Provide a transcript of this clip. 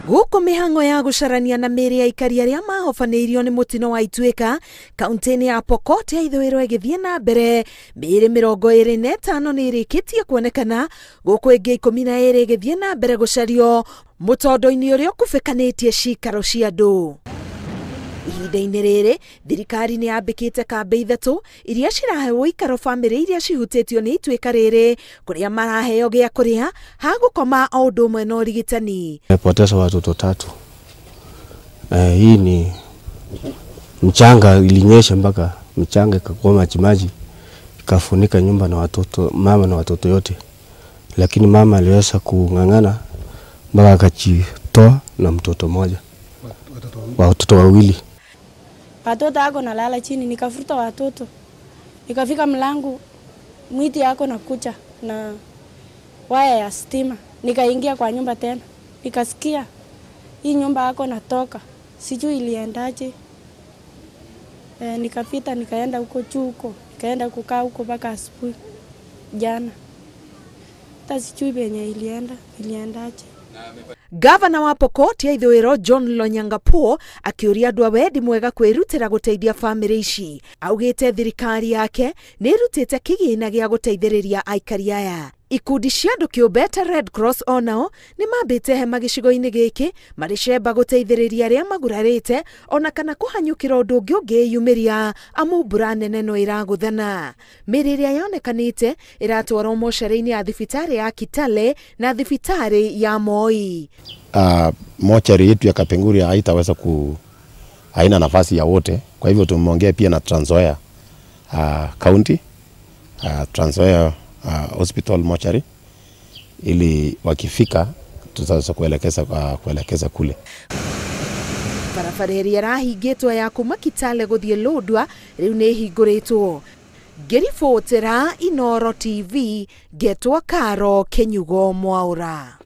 Gũkũ mĩhang'o ya gũcarania na mĩĩrĩ ya aikari arĩa mahobanĩirio nĩ mũtino wa Ituĩka kaunti-inĩ ya Pokot ya ithũĩro ĩgĩthiĩ na mbere, mĩĩrĩ 25 nĩ ĩrĩkĩtie kuonekana, gũkũ ĩngĩ 12 ĩgĩthiĩ na mbere gũcario mũtondo-inĩ ũrĩa ũkubĩkanĩtie cikaro cia andũ. Ihinda-inĩ rĩrĩ thirikari nĩ yambĩkĩte kambĩ 3 iria cirahe ũikaro bamĩrĩ iria cihutĩtio nĩ ituĩka rĩrĩ, kũrĩa maraheo gĩa kũrĩa, ha gũkoma o ũndũ ũmwe na ũrigitani. Nimepoteza watoto 3. Hii ni mchanga ilinyesha mpaka mchanga ikakuwa majimaji ikafunika nyumba na watoto, mama na watoto yote, lakini mama aliweza kung'ang'ana mpaka akajitoa na mtoto mmoja, watoto 2. Watoto ako nalala chini, nikafuta watoto, nikafika mlango mwiti yako na kucha na waya ya stima, nikaingia kwa nyumba tena, nikasikia hii nyumba yako natoka, sijui iliendaje. Nikapita nikaenda huko juu huko, nikaenda kukaa huko mpaka asubuhi jana, hata sijui penye iliendaje. Gavana wa Pokot ya ithũĩro John Lonyangapuo akĩũria andũ a wendi mwega kwĩrutĩra gũteithia bamĩrĩ ici. Augĩte thirikari yake nĩ ĩrutĩte kĩgĩna gĩa gũteithĩrĩria aikari aya. Ikundi cia andũ kĩũmbe ta Red Cross onao nĩ mambĩte hema gĩcigo-inĩ gĩkĩ marĩ cemba gũteithĩrĩria arĩa magurarĩte ona kana kũhanyũkĩra ũndũ ũngĩ ũngĩyumĩria amu mbura nene no ĩragũthana. Mĩĩrĩ ĩrĩa yonekanĩte ĩratwarwo mocarĩ-inĩ ya thibitarĩ ya Kitale na thibitarĩ ya Moi. Mochari yetu ya Kapenguria haitaweza haina nafasi ya wote, kwa hivyo tumeongea pia na Trans Nzoia County, Trans Nzoia Hospital mochari, ili wakifika tutaweza kuelekeza kule. Barabara ĩrĩa ĩrahingĩtwo ya kuma Kitale gũthiĩ Lodwar rĩu nĩ ĩhingũrĩtwo. Ngĩribotera Inooro TV, ngetwo Karo Kĩnyugo Mwaũra.